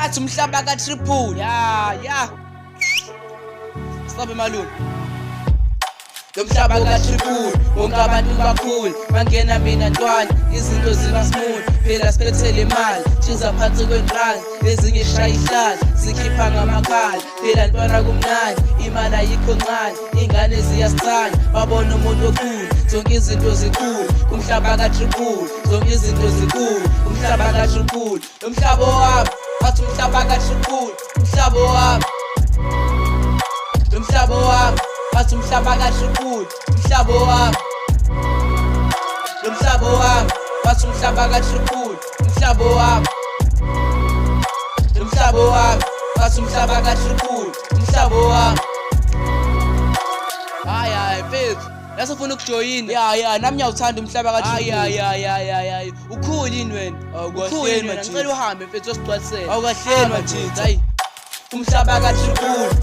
Athi umhlaba ka triple. Ya ya. Sabe malume. Lo mhlaba ka-triple, wonke abantu bakhulu. Mangena mina ntwana, izinto ziba smooth. Phela siphethe le mali, shiza phansi kwentrans, ezinye shaya ihlazi, sikhipha ngamakhala. Phela ntwana kumnandi, imali ayikho ncane, ingane ziyasithanda, babona umuntu okhulu, zonke izinto zikhulu, umhlaba ka-triple, zonke izinto zikhulu, umhlaba ka-triple, lo mhlaba wami, bathi umhlaba ka-triple, umhlaba wami. Lo mhlaba wami, bathi umhlaba ka-triple, umhlaba wami. Lo mhlaba wami, bathi umhlaba ka-triple, umhlaba wami. Lo mhlaba wami, bathi umhlaba ka-triple, umhlaba wami. Hayi hayi mfethu, lasofuna ukujoyina. Ya ya, nami ngiyawuthanda umhlaba ka Hayi hayi hayi hayi hayi hayi. Ukhulu yini wena? Awukahleni, Ukhulu yini wena? Majita. Ngicela uhambe mfethu, usigcwalisele. Awukahleni, Hamba, Majita. Hayi. Umhlaba ka-triple.